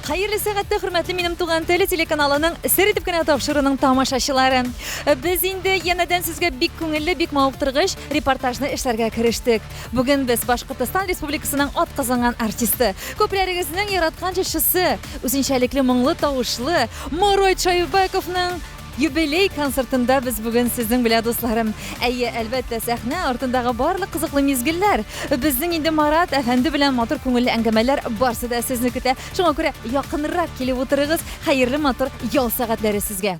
Хәерле сәгатьтә, хөрмәтле минем туган тел телеканалының сер итеп кенә тапшыруның тамашачылары. Без инде янәдән сезгә бик күңелле, бик мавыктыргыч репортажны эшләргә керештек. Бүген без Башкортостан Республикасының атказанган артисты, күпләрегезнең яраткан җырчысы, үзенчәлекле моңлы тавышлы Марат Шайбековның Юбилей концертында без бүген сезнең белән, дусларым. Әйе, әлбәттә, сәхнә артындагы барлык кызыклы мизгелләр, безнең инде Марат әфәнде белән матур күңелле әңгәмәләр барсы да сезне көтә. Шуңа күрә якынрак килеп утырыгыз, хәерле матур ял сәгатьләре сезгә.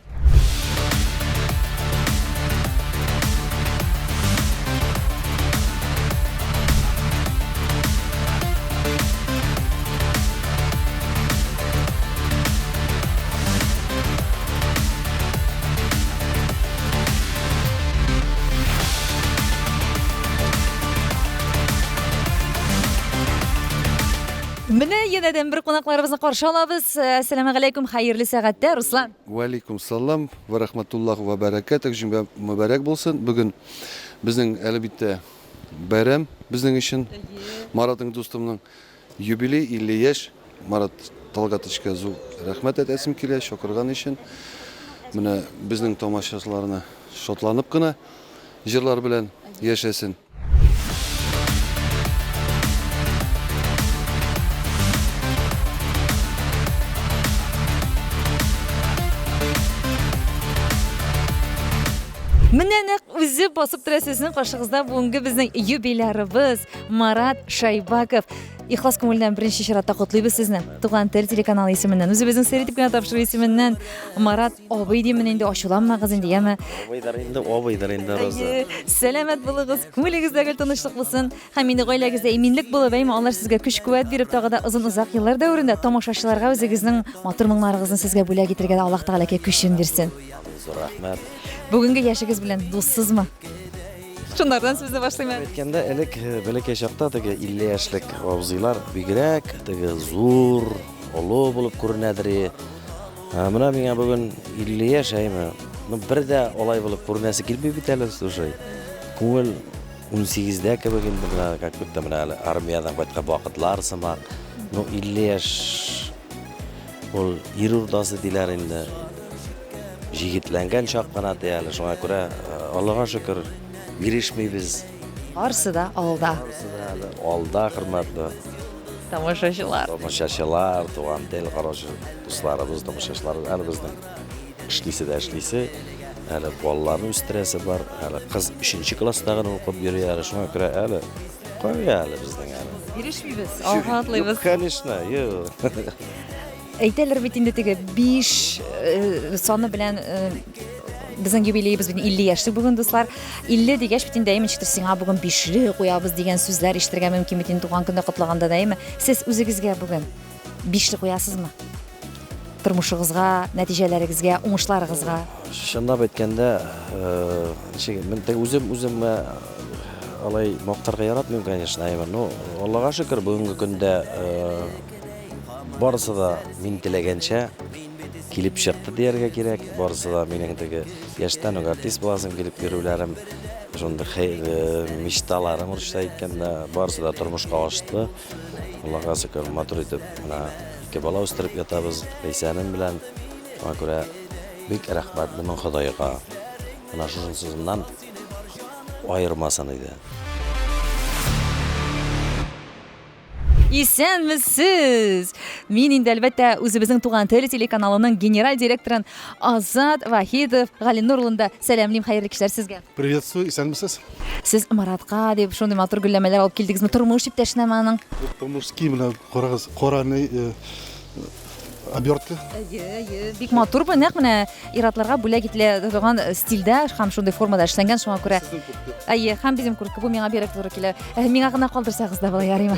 Менә янәдән бер кунакларыбызны каршы алабыз. Әссәламегаләйкүм, хәерле сәгатьтә, Руслан. Вәалейкум салам вә рахматуллаһ вә бәрәкәтүһ. Җомга мөбарәк булсын. Бүген безнең әлбиттә бәйрәм безнең өчен. Маратның дустымның Юбилей 50 яшь Марат Талгатычка зур рәхмәт әйтәсем килә, чакырган өчен. Менә безнең тамашачыларны шатланып кына җырлар белән яшәсен. Менә нәкъ үзе басып тора сезнең каршыгызда бүгенге безнең юбилярыбыз Марат Шайбаков. Ихлас күңелдән беренче чиратта котлыйбыз сезне. Туган тел телеканалы исеменнән, үзебезнең сер итеп кенә тапшыру исеменнән Марат абый димен инде, ачуланмагыз инде, яме. Абыйдыр инде, абыйдыр инде Роза. Сәламәт булыгыз, күңелегездә гел тынычлык булсын һәм инде гаиләгездә иминлек булып, әйме, алар сезгә көч-куәт биреп, тагы да озын-озак еллар дәверендә тамашачыларга үзегезнең матур моңнарыгызны сезгә бүләк итергә дә Аллаһ Тәгаләкә көчен бирсен. Зур рәхмәт. Бүгенге яшегез белән дуссызмы? Шуннардан сүзне башлыйм әле. Әйткәндә, элек э, бәләкәй чакта теге 50 яшьлек абзыйлар бигрәк теге зур, олы булып күренәдер. Ә менә миңа бүген 50 яшь, әйме. Ну бер дә алай булып күренәсе килми бит әле, слушай. Күңел 18-дә кебек инде менә, как будто менә әле армиядән кайткан вакытлар сымак. Ну 50 яшь Ул ир уртасы диләр инде. Җигетләнгән чак кына ди әле. Шуңа күрә, э, Аллага шөкер, бирешмибез. Барысы да алда. Барысы да әле алда, хөрмәтле тамашачылар. Тамашачылар, туган тел караучы дусларыбыз, тамашачыларыбыз әле безнең эшлисе дә эшлисе. Әле балаларны үстерәсе бар. Әле кыз 3 класста гына укып йөри әле. Шуңа күрә әле кая әле безнең әле. Бирешмибез, алга атлыйбыз. Юк, конечно, юк. Әйтәләр бит инде теге 5 э, саны белән э, безнең юбилеебыз бит 50 яшьлек бүген, дуслар. 50 дигәч бит инде әйме, ничектер сиңа бүген бишле куябыз дигән сүзләр ишетергә мөмкин бит инде туган көндә котлаганда да, әйме. Сез үзегезгә бүген бишле куясызмы? Тормышыгызга, нәтиҗәләрегезгә, уңышларыгызга. Чынлап әйткәндә, э, ничек, мин теге үзем үземә алай мактарга яратмыйм, конечно, әйме. Ну, Аллага шөкер, бүгенге көндә э, барысы да мин теләгәнчә килеп чыкты дияргә кирәк. Барысы да минем теге яшьтән үк артист буласым килеп йөрүләрем, шундый э, мечталарым, русча әйткәндә, барысы да тормышка ашты. Аллага шөкер, матур итеп менә ике бала үстереп ятабыз Ләйсәнем белән. Шуңа күрә бик рәхмәтлемен Ходайга. Менә шушынсызыннан аермасын иде. Исәнмесез! Мин инде, әлбәттә, үзебезнең Туган тел телеканалының генераль директорын Азат Вахитов Галинур улын да сәламлим. Хәерле кичләр сезгә. Приветствую, исәнмесез. Сез Маратка дип шундый матур гөлләмәләр алып килдегезме? Тормыш иптәшенәме аның? Бу мужский менә карагыз, кара ни э, обертка. Әйе, әйе, бик матур бу, нәкъ менә ир-атларга бүләк ителә торган стильдә һәм шундый формада эшләнгән, шуңа күрә. Сезнең куртка. Әйе, һәм безнең куртка, бу миңа бигрәк туры килә. Э, миңа гына калдырсагыз да була, ярыймы?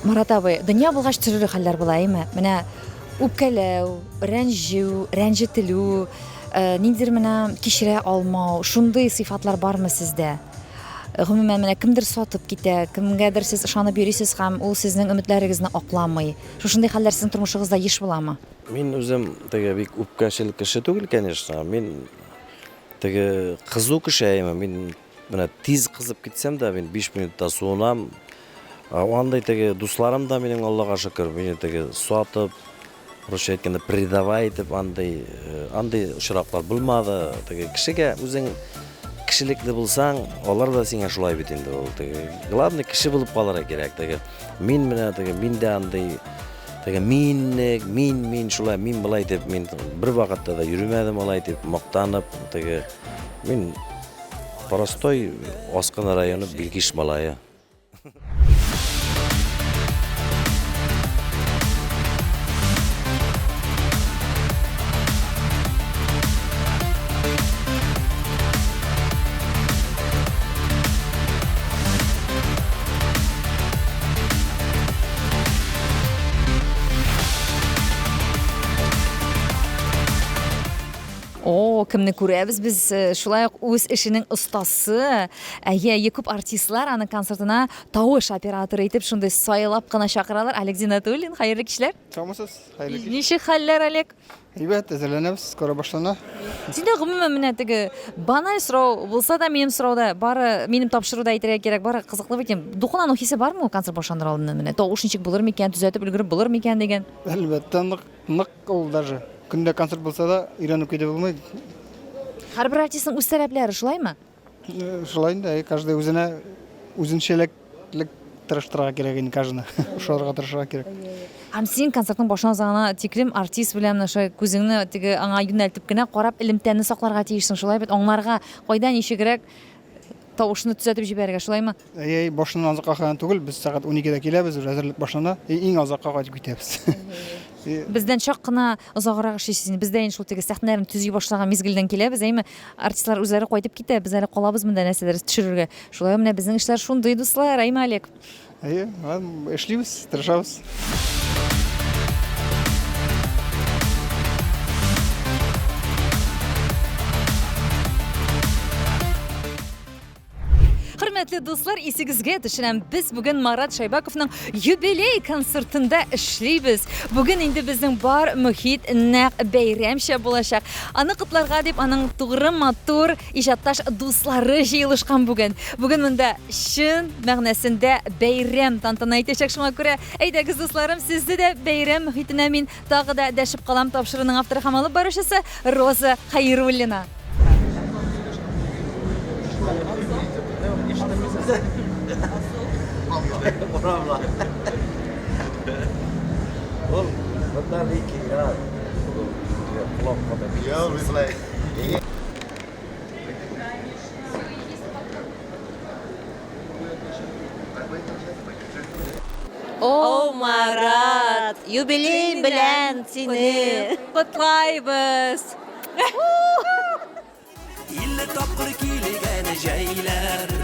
Марат абый, дөнья булгач төрле хәлләр була, әйме? Менә үпкәләү, рәнҗү, рәнҗетелү, э, ниндидер менә кичерә алмау, шундый сыйфатлар бармы сездә? Гомумән, менә кемдер сатып китә, кемгәдер сез ышанып йөрисез һәм ул сезнең өметләрегезне акламый. Шушындый хәлләр сезнең тормышыгызда еш буламы? Мин үзем теге бик үпкәчел кеше түгел, конечно. Мин теге кызу кеше, әйме. Мин менә тиз кызып китсәм дә, мин 5 минутта суынам. Андый теге дусларым да минем, Аллага шөкер, мине теге сатып, русча әйткәндә, предавай итеп, андый, э, андый очраклар булмады. Теге кешегә үзең кешелекле булсаң, алар да сиңа шулай бит инде ул. Теге главный кеше булып калырга кирәк. Теге мин менә теге мин дә андый теге минлек, мин, мин шулай, мин былай дип мин бер вакытта да йөрмәдем алай дип мактанып, теге мин простой Аскын районы Билгиш малае. О, кемне күрәбез без, э, шулай ук үз эшенең остасы. Әйе, әйе, күп артистлар аның концертына тавыш операторы итеп шундый сайлап кына чакыралар. Олег Зиннәтуллин, хәерле кичләр. Саумысыз, хәерле кич. Ничек хәлләр, Олег? Әйбәт, әзерләнәбез, скоро башлана. Синдә гомумән менә теге баналь сорау булса да, минем сорауда бары минем тапшыруда әйтергә кирәк, бары кызыклы бит. Дулкынлану хисе бармы концерт башланыр алдыннан менә? Тавыш ничек булыр микән, төзәтеп өлгереп булыр микән дигән? Әлбәттә, нык, нык ул даже. Көндә концерт булса да, өйрәнеп китеп булмый. Һәрбер артистның үз таләпләре, шулаймы? Шулай инде, каждый үзенә үзенчәлеклек тырыштырырга кирәк инде каждый. Ошарга тырышырга кирәк. Һәм син концертның башынан азагына тиклем артист белән менә шулай күзеңне теге аңа юнәлтеп кенә карап элемтәне сакларга тиешсең, шулай бит? Аңларга, кайда ничегрәк тавышны төзәтеп җибәрергә, шулаймы? Әй, башыннан азакка кадәр түгел, без сәгать 12-дә киләбез, уже әзерлек башлана, и иң азакка кайтып китәбез. Бездән чак кына озаграк эшлисез инде. Без дә инде шул теге сәхнәләрне төзи башлаган мизгелдән киләбез, әйме? Артистлар үзләре кайтып китә, без әле калабыз монда нәрсәдер төшерергә. Шулай менә безнең эшләр шундый, дуслар, әйме, Олег? Әйе, эшлибез, тырышабыз. Хөрмәтле дуслар, исегезгә төшерәм, без бүген Марат Шайбаковның юбилей концертында эшлибез. Бүген инде безнең бар мөхит нәкъ бәйрәмчә булачак. Аны котларга дип аның тугры матур иҗатташ дуслары җыелышкан бүген. Бүген монда чын мәгънәсендә бәйрәм тантана итәчәк. Шуңа күрә, әйдәгез, дусларым, сезне дә бәйрәм мөхитенә мин тагы да дәшеп калам. Тапшыруның авторы һәм алып баручысы Роза Хәйруллина. О, Марат, юбилей белән сине котлайбыз! 50 тапкыр килгән җәйләр,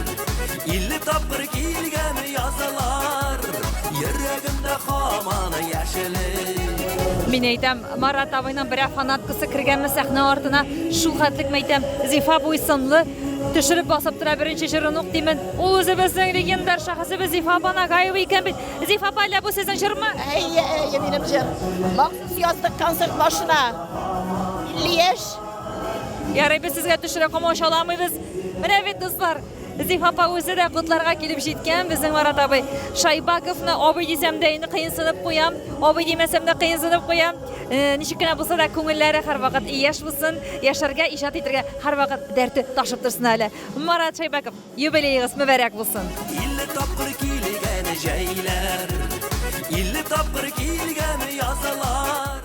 50 тапкыр килгән язлар, йөрәгемдә һаман яшелек. Мин әйтәм, Марат абыйның берәр фанаткасы кергәнме сәхнә артына, шул хәтлек мәйтәм, зифа буй сынлы, төшереп басып тора беренче җырын ук димен. Ул үзебезнең легендар шәхесебез Зифа апа Нагаева икән бит. Зифа апа, әллә бу сезнең җырмы? Әйе, әйе, минем җыр. Махсус яздык концерт башына. 50 яшь. Ярый, без сезгә төшерә комачауламыйбыз. Менә бит, дуслар, Зифа апа үзе дә котларга килеп җиткән безнең Марат абый. Шайбаковны абый дисәм дә инде кыенсынып куям, абый димәсәм дә кыенсынып куям. Э, ничек кенә булса да күңелләре һәрвакыт яшь булсын, яшәргә, иҗат итәргә һәрвакыт дәрте ташып торсын әле. Марат Шайбаков, Юбилеегыз мөбарәк булсын! 50 тапкыр килгән җәйләр, 50 тапкыр килгән язлар.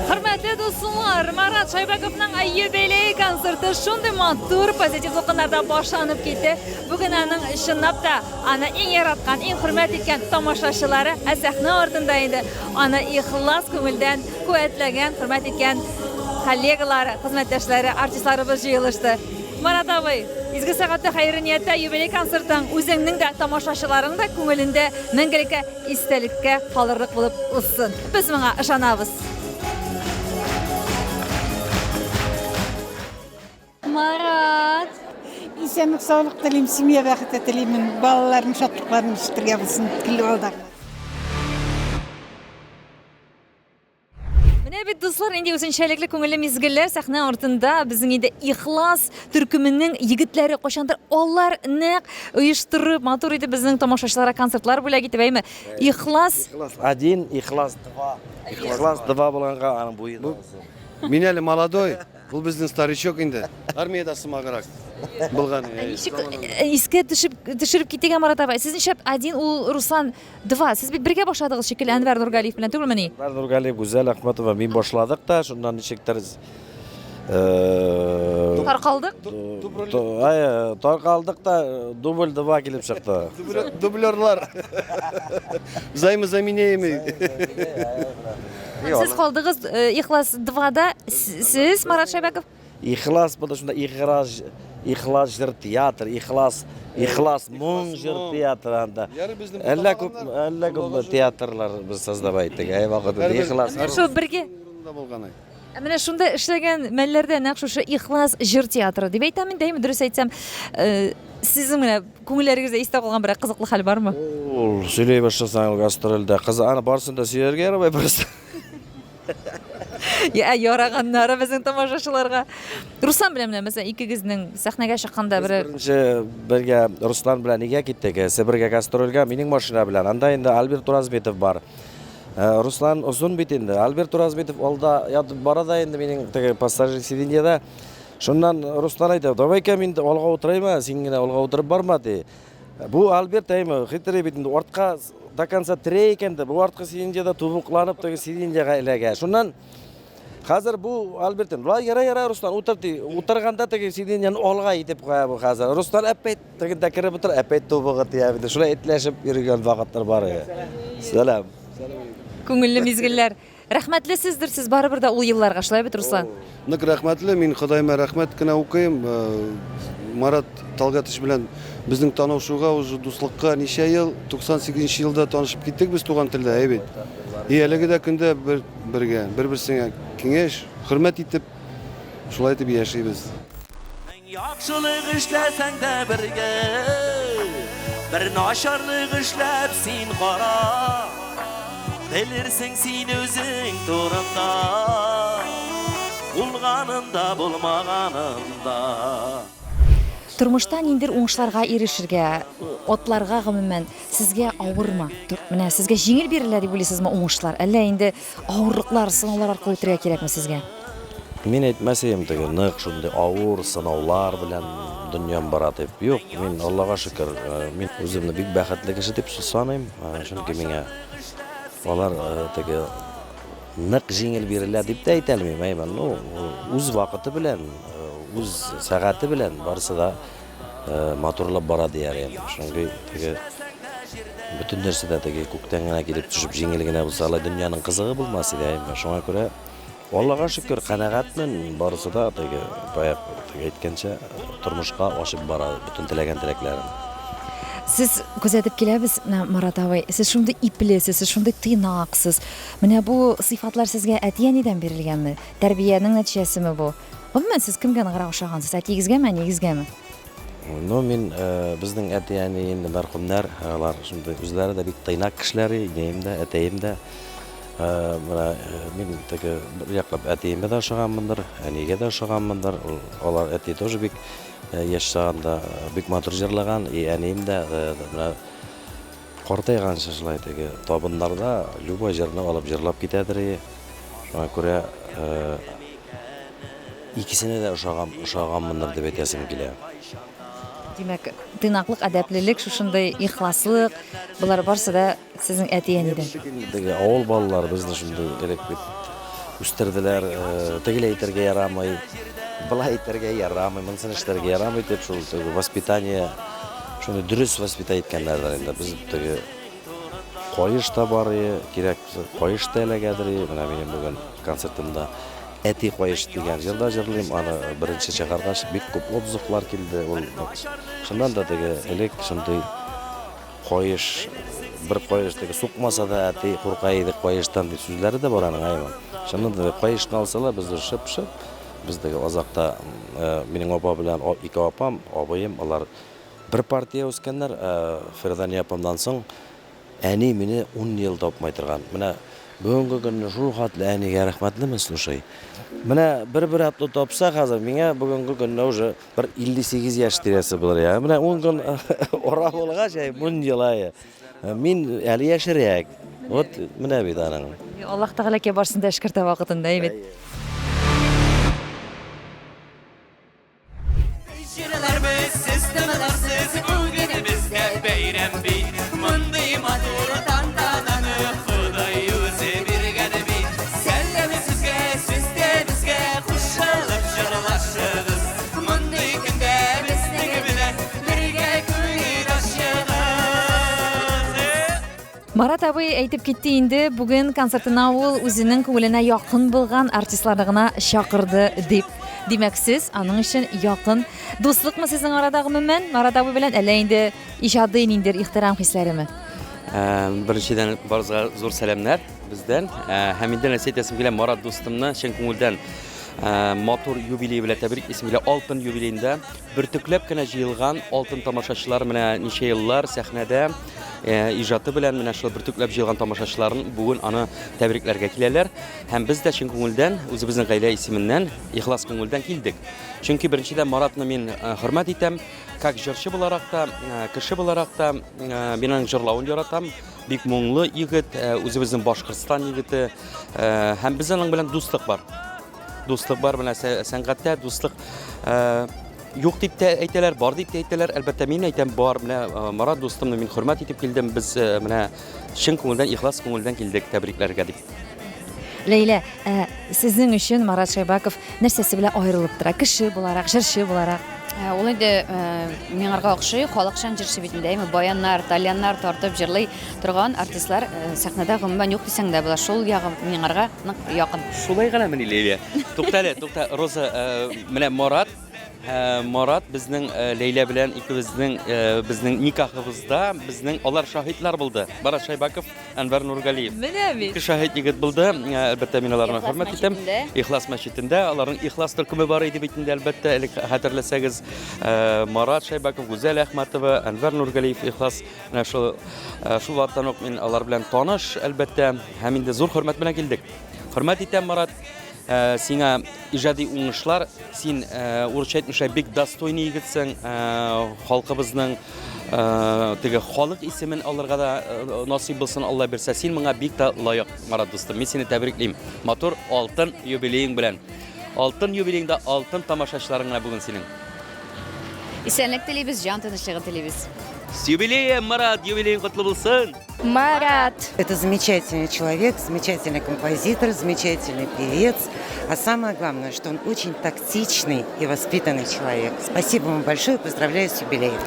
Хөрмәтле дуслар, Марат Шайбаковның юбилей концерты шундый матур, позитив дулкыннарда башланып китте. Бүген аның чынлап та аны иң яраткан, иң хөрмәт иткән тамашачылары, ә сәхнә артында инде аны ихлас күңелдән куәтләгән, хөрмәт иткән коллегалары, хезмәттәшләре, артистларыбыз җыелышты. Марат абый, изге сәгатьтә хәерле нияттә юбилей концертың үзеңнең дә, тамашачыларың да күңелендә мәңгелеккә истәлеккә калырлык булып узсын. Без моңа ышанабыз. Марат, Исәнлек, саулык телим, семья бәхете телимен, балаларның шатлыкларын ишетергә булсын килеп алда. Менә бит, дуслар, нинди үзенчәлекле күңелле мизгелләр сәхнә артында безнең инде Ихлас төркеменең егетләре кайчандыр алар нәкъ оештырып, матур итеп безнең тамашачыларга концертлар бүләк итеп, әйме? Ихлас. Ихлас один, Ихлас два. Ихлас два булганга аның буе да озын. Мин әле молодой, ул безнең старичок инде. Армиядә сымаграк булган. Ничек искә төшеп төшереп китик, Марат абай. Сез нишләп один, ул Руслан Два. Сез бит бергә башладыгыз шикелле Әнвәр Нургалиев белән түгелмени? Әнвәр Нургалиев, Гүзәл Әхмәтова мин башладык та, шуннан ничектер Таркалдык? Ай, таркалдык та дубль два килеп чыкты. Дублерлар. Взаимозаменяемый. Сез калдыгыз Ихлас 2-да. Сез, Марат Шәйбәков? Ихлас булды шунда ихраж, ихлас җыр театр, ихлас, ихлас моң җыр театры анда. Әллә күп, әллә күп театрлар без создавать иттек. Әй вакытында ихлас. Менә шул бергә. Ә менә шунда эшләгән мәлләрдә нәкъ шушы Ихлас җыр театры дип әйтәм инде, әйме, дөрес әйтсәм, сезнең менә күңелләрегездә истә калган берәр кызыклы хәл бармы? Ул сөйли башласаң, ул гастрольдә кыз аны барысын да сөйләргә ярамый просто. Я, яраганнары безнең тамашачыларга. Руслан белән менә мәсәлән икегезнең сәхнәгә чыкканда берәр Беренче бергә Руслан белән нигә киттек? Себергә гастрольгә минем машина белән. Анда инде Альберт Уразбитов бар. Руслан озын бит инде. Альберт Уразбитов алда ятып бара да инде минем теге пассажир сиденьеда. Шуннан Руслан әйтә, давай-ка мин алга утырыйм, син генә алга утырып барма, ди. Бу Альберт әйме, хитрый бит инде, артка до конца тире икән дә, бу арткы сиденьеда тубыкланып теге сиденьега эләгә. Шуннан хәзер бу Альберт, болай яра яра Руслан, утыр ди. Утырганда теге сиденьены алга итеп куя бу хәзер. Руслан әпәйт тегендә кереп утыр, әпәйт тубыгы тия бит. Шулай этләшеп йөргән вакытлар бар иде. Сәлам. Күңелле мизгелләр. Рәхмәтле сездер сез барыбер дә ул елларга, шулай бит, Руслан? Нык рәхмәтле, мин Ходаема рәхмәт кенә укыйм. Марат Талгатович белән безнең танышуга, уже дуслыкка ничә ел, 98 нче елда танышып киттек без туган телдә, әй бит. И әлеге дә көндә бер бергә, бер-берсеңә киңәш, хөрмәт итеп, шулай итеп яшибез. Яхшылык эшләсәң дә бергә, Бер начарлык эшләп син кара, Белерсең син үзең турында, Булганын да, булмаганын да. Тормышта ниндидер уңышларга ирешергә, атларга гомумән сезгә авырмы? Менә сезгә җиңел бирелә дип уйлыйсызмы уңышлар, әллә инде Авырлыклар, сынаулар аркылы үтәргә кирәкме сезгә? Мин әйтмәс идем теге нык шундый авыр сынаулар белән дөньям бара дип. Юк, мин Аллага шөкер, мин үземне бик бәхетле кеше дип саныйм. Чөнки миңа алар теге нык җиңел бирелә дип тә әйтә алмыйм, әйме. Ну, үз вакыты белән, үз сәгате белән барысы да Матурлап бара дияр идем. Чөнки теге бөтен нәрсә дә теге күктән генә килеп төшеп җиңел генә булса, алай дөньяның кызыгы булмас иде, әйме. Шуңа күрә Аллага шөкер, канәгатьмен. Барысы да теге бая теге әйткәнчә тормышка ашып бара бөтен теләгән теләкләрем. Сез күзәтеп киләбез, менә Марат абый, сез шундый иплесез, сез шундый тыйнаксыз. Менә бу сыйфатлар сезгә әти-әнидән бирелгәнме? Тәрбиянең нәтиҗәсеме бу? Гомумән, сез кемгә ныграк ошагансыз, әтиегезгәме, әниегезгәме? Ну, мин, безнең әти-әни инде мәрхүмнәр, алар шундый үзләре дә бик тыйнак кешеләр, инәем дә, әтәем дә. Менә мин теге бер яклап әтиемә дә ошаганмындыр, әнигә дә ошаганмындыр. Ул, алар әти тоже бик яшь чагында бик матур җырлаган, и әнием дә менә Картайганчы шулай теге табыннарда любой җырны алып җырлап китәдер и. Шуңа күрә икесенә дә ошаган, ошаганмындыр дип әйтәсем килә. Димәк, тыйнаклык, әдәплелек, шушындый ихласлык, болар барсы да сезнең әти-әнидән. Теге авыл балалары безне шундый элек бит үстерделәр, тегеләй әйтергә ярамый, былай әйтергә ярамый, монысын эшләргә ярамый дип шул теге воспитание Шуны дөрес воспитать иткәннәрдер инде. Без теге каеш та бар и, кирәк каеш та эләгәдер и. Менә минем бүген концертымда Әти каеш дигән җыр да җырлыйм. Аны беренче чыгаргач бик күп отзывлар килде. Ул чыннан да теге элек шундый каеш, бер каеш теге сукмаса да әти курка иде каештан дип сүзләре дә бар аның, әйе. Чыннан да каешны алсалар, без шып-шып. Без теге азакта минем апа белән ике апам, абыем, алар бер партия үскәннәр. Ә Фирдания апамнан соң әни мине ун ел тапмый торган. Менә бүгенге көнне шул хәтле әнигә рәхмәтлемен, слушай. Менә бер-бер атлы тапса хәзер миңа бүгенге көнне уже бер 58 яшь тирәсе булыр я. Менә ун көн ара булгач, әй, ун ел ай. Мин әле яшерәк. Вот менә бит аның. Аллаһ Тәгаләкә барсын да эшкәртә вакытында, әйбәт. Җырларбыз сез тыңларсыз, бүген бездә бәйрәм бит. Мондый матур тантананы Ходай үзе биргән бит. Сәлам сезгә, сез дә безгә кушылып җырлашыгыз. Мондый көндә безнең белән бергә күңел ачыгыз. Марат абый әйтеп китте инде, бүген концертына ул үзенең күңеленә якын булган артистларны гына чакырды дип. Димәк, сез аның өчен якын. Дуслыкмы сезнең арада гомумән, Марат абый белән, әллә инде иҗади ниндидер ихтирам хисләреме? Беренчедән, барыгызга зур сәламнәр бездән. Һәм инде нәрсә әйтәсем килә, Марат дустымны чын күңелдән матур юбилей белән тәбрик итәсем килә. Алтын юбилеенда бөртекләп кенә җыелган алтын тамашачылар менә ничә еллар сәхнәдә иҗаты белән менә шул бөртекләп җыелган тамашачыларын бүген аны тәбрикләргә киләләр. Һәм без дә чын күңелдән, үзебезнең гаилә исеменнән, ихлас күңелдән килдек. Чөнки беренчедән Маратны мин хөрмәт итәм, как җырчы буларак та, кеше буларак та, мин аның җырлавын яратам. Бик моңлы егет, үзебезнең Башкортстан егете. Һәм без аның белән дуслык бар. Дуслык бар, менә сәнгатьтә дуслык юк дип тә әйтәләр, бар дип тә әйтәләр. Әлбәттә, мин әйтәм, бар. Менә Марат дустымны мин хөрмәт итеп килдем. Без менә чын күңелдән, ихлас күңелдән килдек тәбрикләргә дип. Ләйлә, ә сезнең өчен Марат Шәйбаков нәрсәсе белән аерылып тора? Кеше буларак, җырчы буларак? Ул инде миңарга охшый, халыкчан җырчы бит инде, әйме, баяннар, тальяннар тартып җырлый торган артистлар сәхнәдә гомумән юк дисәң дә була. Шул ягы миңарга нык якын. Шулай гынамыни, Ләйлә? Тукта әле, тукта, Роза, менә Марат, Марат безнең Ләйлә белән икебезнең безнең никахыбызда безнең алар шаһитлар булды. Марат Шайбаков, Әнвәр Нургалиев. Менә бит. Ике шаһит егет булды. Әлбәттә, мин аларны хөрмәт итәм. Ихлас мәчетендә аларның Ихлас төркеме бар иде бит инде, әлбәттә, элек хәтерләсәгез, Марат Шайбаков, Гүзәл Әхмәтова, Әнвәр Нургалиев Ихлас. Менә шул шул вакыттан ук мин алар белән таныш, әлбәттә, һәм инде зур хөрмәт белән килдек. Хөрмәт итәм, Марат. Сиңа иҗади уңышлар. Син урысча әйтмешә бик достойный егетсең. Халкыбызның теге халык исемен алырга да насыйп булсын, Алла бирсә. Син моңа бик тә лаек, Марат дустым. Мин сине тәбриклим. Матур алтын юбилеең белән. Алтын юбилееңда алтын тамашачыларың гына бүген синең. Исәнлек телибез, җан тынычлыгы телибез. С юбилеем, Марат! Юбилеең котлы булсын! Марат! Это замечательный человек, замечательный композитор, замечательный певец. А самое главное, что он очень тактичный и воспитанный человек. Спасибо вам большое, поздравляю с юбилеем.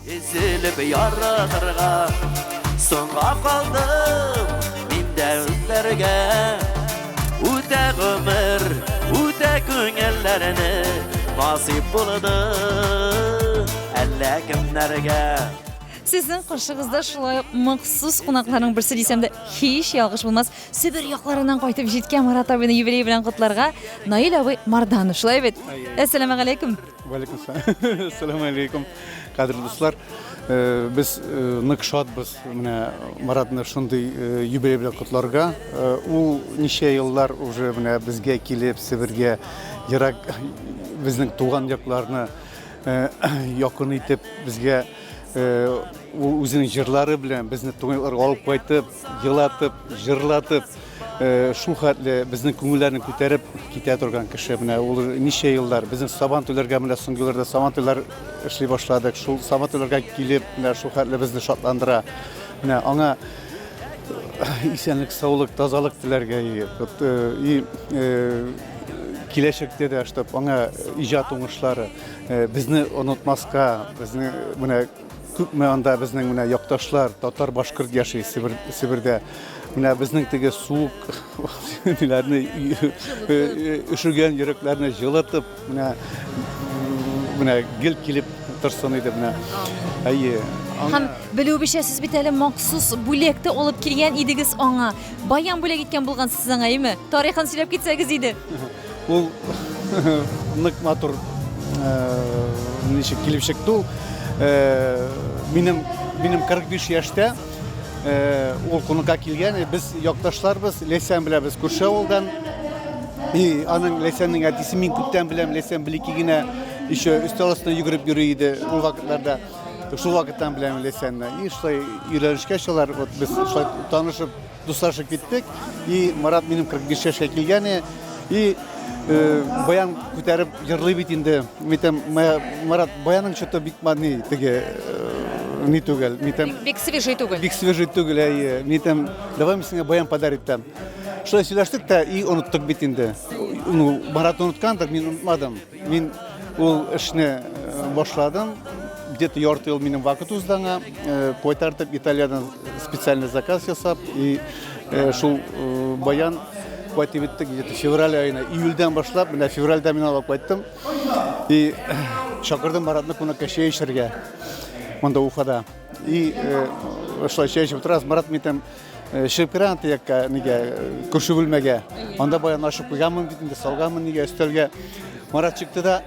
Өзелеп яратырга Соңга калдым мин дә үтәргә Үтә гомер, үтә күңелләрне Насыйп булды әллә кемнәргә. Сезнең каршыгызда шулай ук махсус кунакларның берсе дисәм дә һич ялгыш булмас. Себер якларыннан кайтып җиткән Марат абыйны юбилей белән котларга Наил абый Марданов, шулай бит? Әссәламегаләйкүм. Валикум Ассаламу алейкум, кадерле дуслар. Э, без э, нык шатбыз менә Маратны шундый э, юбилей белән котларга. Ул ничә еллар уже менә безгә килеп, Себергә, ерак безнең туган якларны якын итеп безгә ул үзенең җырлары белән безне туган якларга алып кайтып, елатып, җырлатып Шул хәтле безнең күңелләрне күтәреп китә торган кеше. Менә ул ничә еллар безнең Сабан туйларга менә соңгы елларда Сабан туйлар эшли башладык. Шул Сабан туйларга килеп, менә шул хәтле безне шатландыра. Менә аңа исәнлек, саулык, тазалык теләргә и киләчәктә дә, чтоб аңа иҗат уңышлары, безне онытмаска, безне менә Күпме анда безнең менә якташлар, татар, башкорт яши Себер, Себердә. Менә безнең теге суык ниләрне өшегән йөрәкләрне җылытып, менә менә гел килеп торсын иде менә. Әйе. Һәм белүебезчә, сез бит әле махсус бүләк тә алып килгән идегез аңа. Баян бүләк иткән булгансыз аңа, әйеме? Тарихын сөйләп китсәгез иде. Ул нык матур ничек килеп чыкты ул. Минем минем 45 яшьтә ул кунакка килгән, без якташларбыз, Ләйсән белән без күрше авылдан. И аның Ләйсәннең әтисе мин күптән беләм, Ләйсән бәләкәй генә еще өстәл астында йөгереп йөри иде ул вакытларда. Шул вакыттан беләм Ләйсәнне. И шулай өйләнешкәч алар, вот без шулай танышып, дуслашып киттек. И Марат минем 45 яшькә килгән и баян күтәреп җырлый бит инде. Мин әйтәм, Марат, баяның что-то бик ни теге ни түгел. Мин әйтәм, бик свежий түгел. Бик свежий түгел, әйе. Мин әйтәм, давай мин сиңа баян подарить итәм. Шулай сөйләштек тә и оныттык бит инде. Ну, Марат оныткандыр, мин онытмадым. Мин ул эшне башладым. Где-то ярты ел минем вакыт узды аңа. Кайтартып, Италиядән специальный заказ ясап, и шул баян кайтып җиттек где-то февраль аена. Июльдән башлап, менә февральдә мин алып кайттым. И чакырдым Маратны кунакка чәй эчәргә. Монда Уфада. И шулай чәй эчеп утырабыз. Марат, мин әйтәм, Чыгып керә анда якка, нигә, күрше бүлмәгә. Анда баян ачып куйганмын бит инде, салганмын нигә өстәлгә. Марат чыкты да,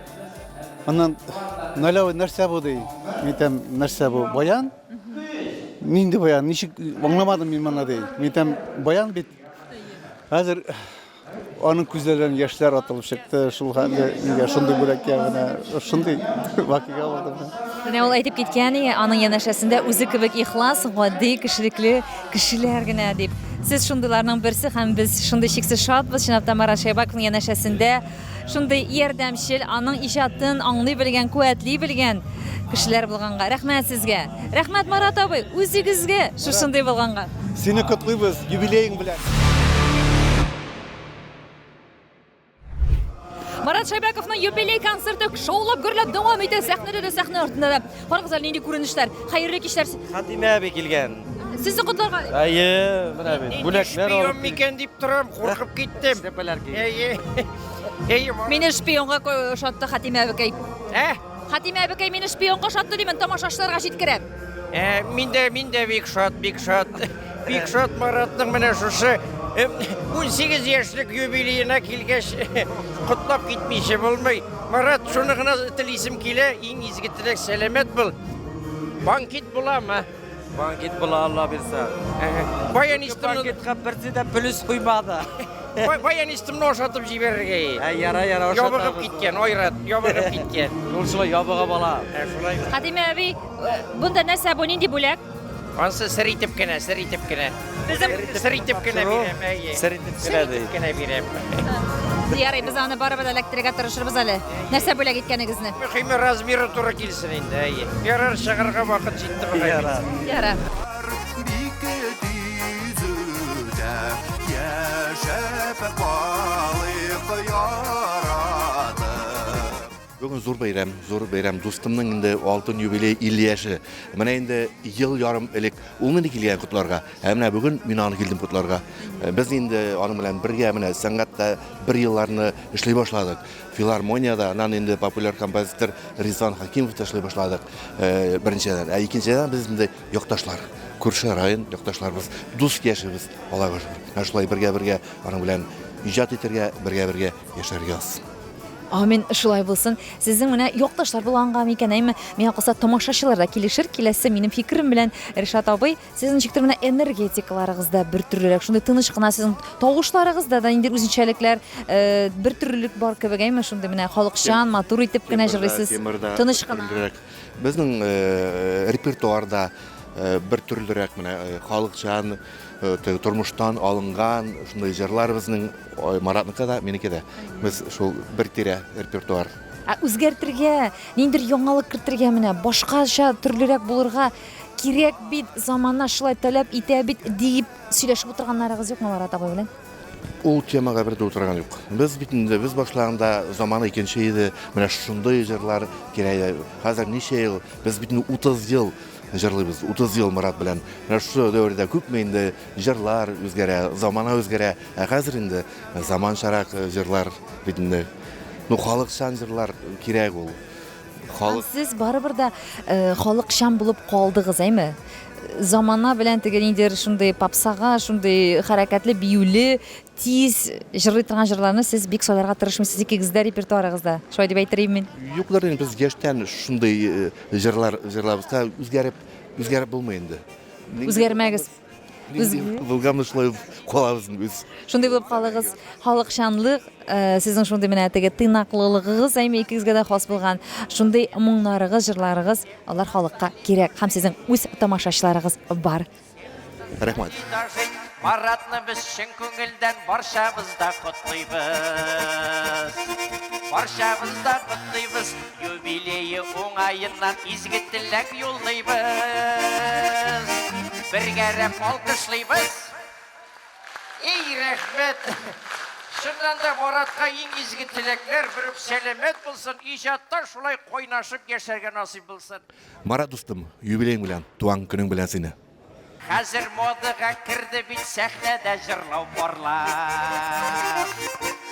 аннан Налява нәрсә бу ди. Мин әйтәм, нәрсә бу? Баян? Нинди баян? Ничек аңламадым мин моны ди. Мин әйтәм, баян бит. Хәзер Аның күзләреннән яшьләр атылып чыкты. Шул хәтле нигә шундый бүләккә менә шундый вакыйга булды. Менә ул әйтеп киткән, аның янәшәсендә үзе кебек ихлас, гади, кешелекле кешеләр генә дип. Сез шундыйларның берсе һәм без шундый чиксез шатбыз, чынлап та Марат Шәйбаковның янәшәсендә шундый ярдәмчел, аның иҗатын аңлый белгән, куәтли белгән кешеләр булганга. Рәхмәт сезгә. Рәхмәт, Марат абый, үзегезгә шушындый булганга. Сине котлыйбыз юбилеең белән. Марат Шайбәковның юбилей концерты шаулап гөрләп дәвам итә сәхнәдә дә, сәхнә артында да. Карагыз әле нинди күренешләр. Хәерле кичләр. Хатимә әби килгән. Сезне котларга. Әйе, менә бит. Бүләкләр алып. Шпион микән дип торам, куркып киттем. Әйе. Әйе. Мине шпионга ошатты Хатимә әбекәй. Ә? Хатимә әбекәй мине шпионга ошатты димен, тамашачыларга җиткерә. Ә, мин дә, мин дә бик шат, бик шат. Бик шат Маратның менә шушы 18 яшьлек юбилеена килгәч, котлап китмичә булмый. Марат, шуны гына телисем килә, иң изге теләк, сәламәт бул. Банкет буламы? Банкет була, Алла бирсә. Баянистымны... Банкетка берсе дә плюс куймады. Баянистымны ошатып җибәрергә. Ә, яра, яра, ошатабыз. Ябыгып киткән, Айрат, ябыгып киткән. Ул шулай ябыга бала. Ә, шулай. Хатимә әби, бунда нәрсә бу, нинди бүләк? Ансы сер итеп кенә, сер итеп кенә. Безнең сер итеп кенә бирәм, әйе. Сер итеп кенә ди. Сер итеп кенә бирәм. Ярый, без аны барыбер эләктерергә тырышырбыз әле. Нәрсә бүләк иткәнегезне? Мөхиме размеры туры килсен инде, әйе. Ярар, чыгарга вакыт җитте бугай. Ярар. Ярар. Бик тиз үтә, яшәп калыйк яратып. Бүген зур бәйрәм, зур бәйрәм. Дустымның инде алтын юбилей 50 яше. Менә инде ел ярым элек ул мине килгән котларга. Ә менә бүген мин аны килдем котларга. Без инде аның белән бергә менә сәнгатьтә бер елларны эшли башладык. Филармониядә, аннан инде популяр композитор Ризван Хакимовта эшли башладык. Беренчедән. Ә икенчедән без инде якташлар. Күрше район якташларбыз. Дус яшибез, Аллага шөкер. Менә шулай бергә-бергә аның белән иҗат итәргә, бергә-бергә яшәргә язсын. Амин, шулай булсын. Сезнең менә якташлар булганга микән, әйме? Миңа калса, тамашачылар да килешер киләсе минем фикерем белән, Ришат абый, сезнең ничектер менә энергетикаларыгыз да бер төрлерәк, шундый тыныч кына сезнең тавышларыгызда да ниндидер үзенчәлекләр, э, бер төрлелек бар кебек, әйме? Шундый менә халыкчан, матур итеп кенә җырлыйсыз. Тыныч кына. Безнең э, репертуарда э, бер төрлерәк менә э, халыкчан, тормыштан алынган шундый җырлар безнең Маратныкы да, минеке дә. Без шул бер тирә репертуар. Ә үзгәртергә, ниндидер яңалык кертергә менә, башкача төрлерәк булырга кирәк бит, замана шулай таләп итә бит, диеп сөйләшеп утырганнарыгыз юкмы Марат абый белән? Ул темага бер дә утырган юк. Без бит инде, без башлаганда замана икенче иде, менә шундый җырлар кирәк иде. Хәзер ничә ел, без бит инде 30 ел җырлыйбыз, 30 ел Марат белән. Менә шушы дәвердә күпме инде җырлар үзгәрә, замана үзгәрә. Ә хәзер инде заманчарак җырлар бит инде. Ну, халыкчан җырлар кирәк ул. Халык. Сез барыбер дә э, халыкчан булып калдыгыз, әйме? Замана белән теге ниндидер шундый попсага, шундый хәрәкәтле, биюле, тиз җырлый торган җырларны сез бик сайларга тырышмыйсыз икегез дә репертуарыгызда. Шулай дип әйтер идем мин. Юклар инде без яшьтән шундый э, җырлар җырлабыз. Үзгәреп, үзгәреп булмый инде. Үзгәрмәгез. Булганбыз шулай калабыз без. Шундый булып калыгыз. Халыкчанлык, э, сезнең шундый менә теге тыйнаклылыгыгыз, әйме икегезгә дә хас булган. Шундый моңнарыгыз, җырларыгыз, алар халыкка кирәк һәм сезнең үз тамашачыларыгыз бар. Рәхмәт. Маратны без чын күңелдән барчабыз да котлыйбыз. Барчабыз да котлыйбыз. Юбилее уңаеннан изге теләк юллыйбыз. Бергәрәп алкышлыйбыз. Эй, рәхмәт! Чыннан да Маратка иң изге теләкләр, бер үк сәламәт булсын, иҗатта шулай кайнашып яшәргә насыйп булсын. Марат дустым, юбилеең белән, туган көнең белән сине! Хәзер модага керде бит сәхнәдә җырлау парлап.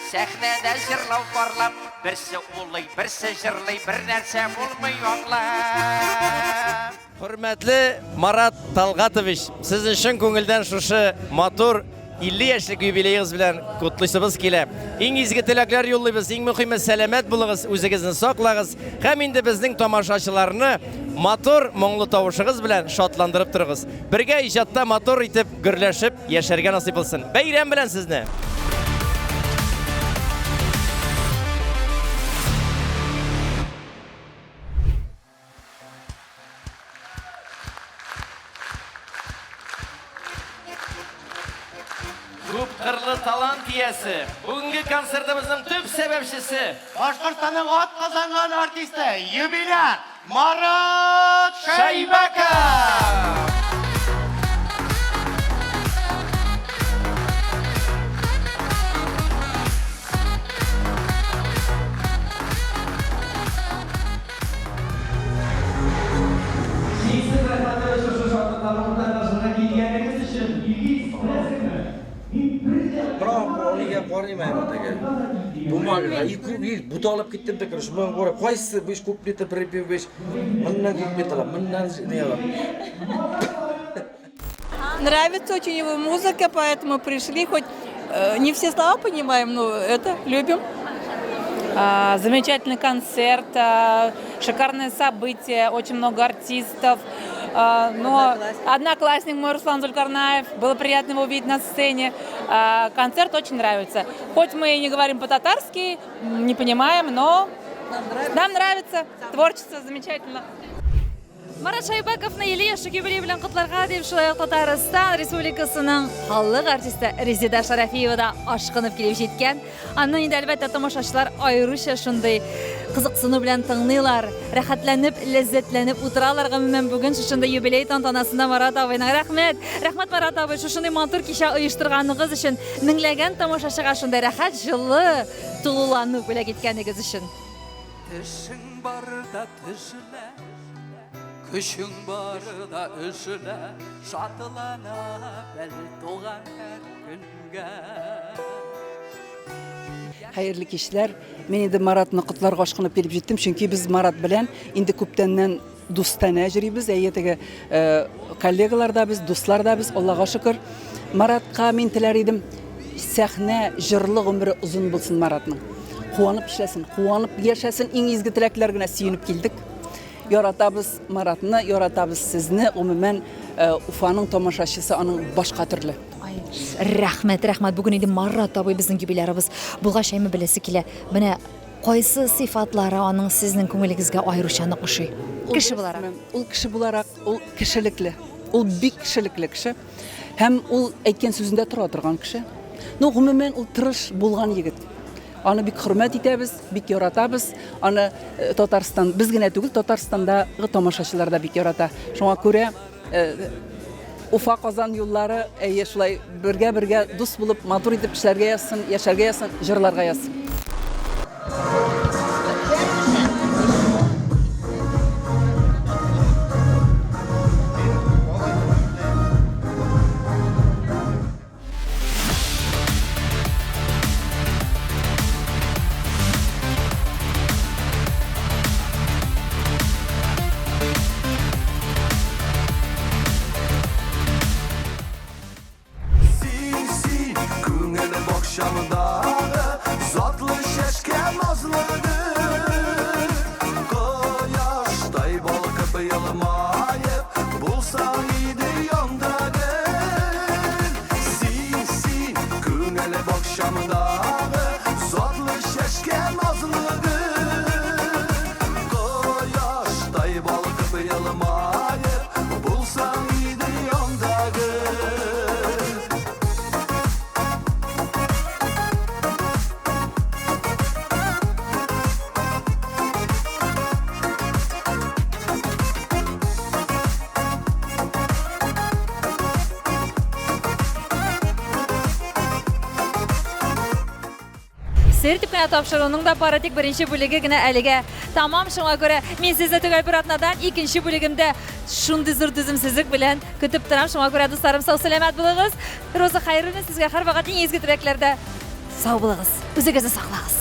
Сәхнәдә җырлау парлап, берсе улый, берсе җырлый, бер нәрсә булмый аңлап. Хөрмәтле Марат Талгатович, сезне чын күңелдән шушы матур 50 яшьлек юбилеегыз белән котлыйсыбыз килә. Иң изге теләкләр юллыйбыз, иң мөхиме сәламәт булыгыз, үзегезне саклагыз һәм инде безнең тамашачыларны матур, моңлы тавышыгыз белән шатландырып торыгыз. Бергә иҗатта матур итеп, гөрләшеп яшәргә насыйп булсын. Бәйрәм белән сезне! Күп кырлы талант иясе, бүгенге концертыбызның төп сәбәпчесе. Башкортстанның атказанган артисты, юбиляр Марат Шәйбәков! Чиксез рәхмәтле шушы шатлыкларны уртаклашырга килгәнегез өчен, Илгиз, беләсеңме, мин бер дә Торам, нигә карыйм әле теге. Бумагага и күп и буталып киттем дә, короче, моны карап, кайсы биш куплеты, припев биш, моннан куплет алам, моннан не алам. Нравится очень его музыка, поэтому пришли, хоть э, не все слова понимаем, но это любим. А, замечательный концерт, а, шикарное событие, очень много артистов. А, но одноклассник мой Руслан Зулькарнаев, было приятно его увидеть на сцене. Концерт очень нравится. Хоть мы и не говорим по-татарски, не понимаем, но нам нравится, нам нравится. Творчество замечательно. Марат Шайбаковны 50 яшьлек юбилей белән котларга дип шулай ук Татарстан Республикасының халык артисты Резеда Шарафиева да ашкынып килеп җиткән. Аны инде әлбәттә тамашачылар аеруча шундый кызыксыну белән тыңлыйлар, рәхәтләнеп, ләззәтләнеп утыралар. Гомумән бүген шушындый юбилей тантанасында Марат абыйның рәхмәт. Рәхмәт Марат абый, шушындый матур кичә оештырганыгыз өчен, меңләгән тамашачыга шундый рәхәт, җылы тулылану бүләк иткәнегез өчен. Тешең барда тешлә, көчең барда эшлә, шатлана бел туган һәр көнгә. Хәерле кичләр. Мин инде Маратны котларга ашкынып килеп җиттем, чөнки без Марат белән инде күптәннән дустанә йөрибез. Әйе, теге э, коллегалар да без, дуслар да без, Аллага шөкер. Маратка мин теләр идем, сәхнә җырлы гомере озын булсын Маратның. Куанып эшләсен, куанып яшәсен, иң изге теләкләр генә сөенеп килдек. Яратабыз Маратны, яратабыз сезне. Гомумән, э, Уфаның тамашачысы аның башка төрле. Ай, рәхмәт, рәхмәт. Бүген инде Марат абый безнең юбилярыбыз булгач, әйме беләсе килә. Менә кайсы сыйфатлары аның сезнең күңелегезгә аеруча нык ошый? Кеше буларак. Ул кеше буларак, ул кешелекле. Ул бик кешелекле кеше. Һәм ул әйткән сүзендә тора торган кеше. Ну, гомумән, ул тырыш булган егет. Аны бик хөрмәт итәбез, бик яратабыз. Аны э, Татарстан, без генә түгел, Татарстандагы тамашачылар да бик ярата. Шуңа күрә э, Уфа Казан юллары әйе шулай бергә-бергә дус булып, матур итеп эшләргә язсын, яшәргә язсын, җырларга язсын. бакчамдагы затлы чәчкә назлы гөл. Кояштай балкып елмаеп, булсаң иде янда гел. Син, син, күңел бакчамдагы затлы чәчкә назлы гөл. Кояштай балкып елмаеп, булсаң иде янда гел. Сер дип кенә тапшыруның да бары тик беренче бүлеге генә әлегә тамам. Шуңа күрә мин сезне төгәл бер атнадан икенче бүлегемдә шундый зур түземсезлек белән көтеп торам. Шуңа күрә, дусларым, сау-сәламәт булыгыз. Роза Хәйруллина сезгә һәрвакыт иң изге теләкләрдә. Сау булыгыз, үзегезне саклагыз.